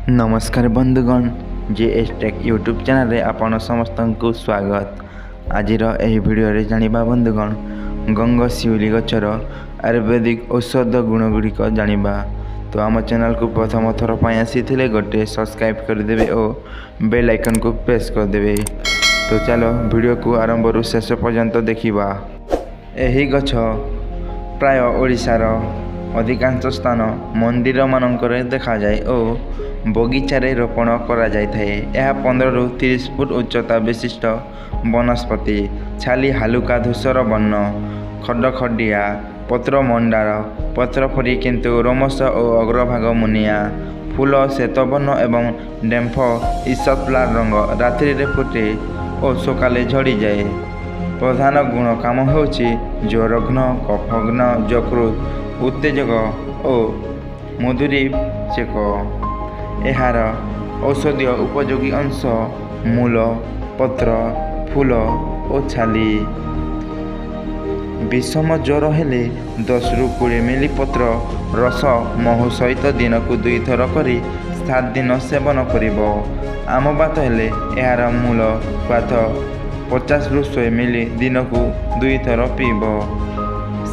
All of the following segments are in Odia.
ନମସ୍କାର ବନ୍ଧୁଗଣ, ଜେ ଏସ୍ ଟେକ୍ ୟୁଟ୍ୟୁବ୍ ଚ୍ୟାନେଲରେ ଆପଣ ସମସ୍ତଙ୍କୁ ସ୍ୱାଗତ। ଆଜିର ଏହି ଭିଡ଼ିଓରେ ଜାଣିବା ବନ୍ଧୁଗଣ, ଗଙ୍ଗଶିଉଲି ଗଛର ଆୟୁର୍ବେଦିକ ଔଷଧ ଗୁଣଗୁଡ଼ିକ ଜାଣିବା। ତ ଆମ ଚ୍ୟାନେଲକୁ ପ୍ରଥମ ଥର ପାଇଁ ଆସିଥିଲେ ଗୋଟେ ସବସ୍କ୍ରାଇବ୍ କରିଦେବେ ଓ ବେଲ୍ ଆଇକନ୍କୁ ପ୍ରେସ୍ କରିଦେବେ। ତ ଚାଲ, ଭିଡ଼ିଓକୁ ଆରମ୍ଭରୁ ଶେଷ ପର୍ଯ୍ୟନ୍ତ ଦେଖିବା। ଏହି ଗଛ ପ୍ରାୟ ଓଡ଼ିଶାର ଅଧିକାଂଶ ସ୍ଥାନ ମନ୍ଦିରମାନଙ୍କରେ ଦେଖାଯାଏ ଓ ବଗିଚାରେ ରୋପଣ କରାଯାଇଥାଏ। ଏହା 15ରୁ 30 ଫୁଟ ଉଚ୍ଚତା ବିଶିଷ୍ଟ ବନସ୍ପତି। ଛାଲି ହାଲୁକା ଧୂସର ବର୍ଣ୍ଣ, ଖଡ଼ଖଡ଼ିଆ। ପତ୍ର ମନ୍ଦାର ପତ୍ର ପରି, କିନ୍ତୁ ରୋମଶ ଓ ଅଗ୍ରଭାଗ ମୁନିଆ। ଫୁଲ ଶ୍ୱେତବର୍ଣ୍ଣ ଏବଂ ଡେମ୍ଫ ଈଷତ୍ ଲାଲ ରଙ୍ଗ। ରାତ୍ରିରେ ଫୁଟେ ଓ ସକାଳେ ଝଡ଼ିଯାଏ। ପ୍ରଧାନ ଗୁଣ କାମ ହେଉଛି ଜ୍ୱରଘ୍ନ, କଫଘ୍ନ, ଯକୃତ ଉତ୍ତେଜକ ଓ ମଧୁରୀପାକ। ଏହାର ଔଷଧୀୟ ଉପଯୋଗୀ ଅଂଶ ମୂଳ, ପତ୍ର, ଫୁଲ ଓ ଛାଲି। ବିଷମ ଜ୍ୱର ହେଲେ 10ରୁ 20 ମିଲି ପତ୍ର ରସ ମହୁ ସହିତ ଦିନକୁ ଦୁଇଥର କରି 7 ଦିନ ସେବନ କରିବ। ଆମବାତ ହେଲେ ଏହାର ମୂଳ କ୍ୱାଥ 50ରୁ 100 ମିଲି ଦିନକୁ ଦୁଇଥର ପିଇବ।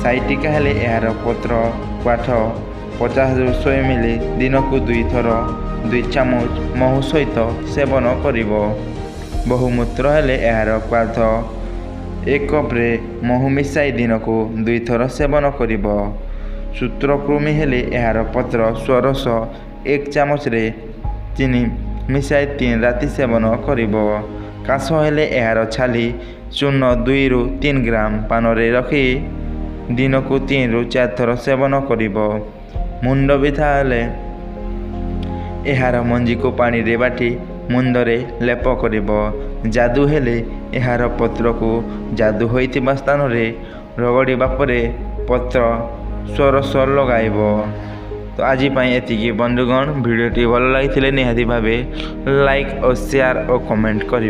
ସାଇଟିକା ହେଲେ ଏହାର ପତ୍ର କ୍ୱାଥ 50ରୁ 100 ମିଲି ଦିନକୁ ଦୁଇଥର 2 ଚାମଚ ମହୁ ସହିତ ସେବନ କରିବ। ବହୁମୂତ୍ର ହେଲେ ଏହାର କ୍ୱାଥ 1 କପରେ ମହୁ ମିଶାଇ ଦିନକୁ ଦୁଇଥର ସେବନ କରିବ। ସୂତ୍ରକୃମି ହେଲେ ଏହାର ପତ୍ର ସ୍ୱରସ 1 ଚାମଚରେ ଚିନି ମିଶାଇ 3 ରାତି ସେବନ କରିବ। କାଶ ହେଲେ ଏହାର ଛାଲି ଚୂର୍ଣ୍ଣ 2ରୁ 3 ଗ୍ରାମ ପାନରେ ରଖି ଦିନକୁ 3ରୁ 4 ଥର ସେବନ କରିବ। ମୁଣ୍ଡ ବିନ୍ଧା ହେଲେ ଏହାର ମଞ୍ଜିକୁ ପାଣିରେ ବାଟି ମୁଣ୍ଡରେ ଲେପ କରିବ। ଯାଦୁ ହେଲେ ଏହାର ପତ୍ରକୁ ଯାଦୁ ହୋଇଥିବା ସ୍ଥାନରେ ରଗଡ଼ିବା ପରେ ପତ୍ର ସ୍ୱରସ ଲଗାଇବ। ତ ଆଜି ପାଇଁ ଏତିକି ବନ୍ଧୁଗଣ। ଭିଡ଼ିଓଟି ଭଲ ଲାଗିଥିଲେ ନିହାତି ଭାବେ ଲାଇକ୍ ଓ ସେୟାର ଓ କମେଣ୍ଟ କରିବେ।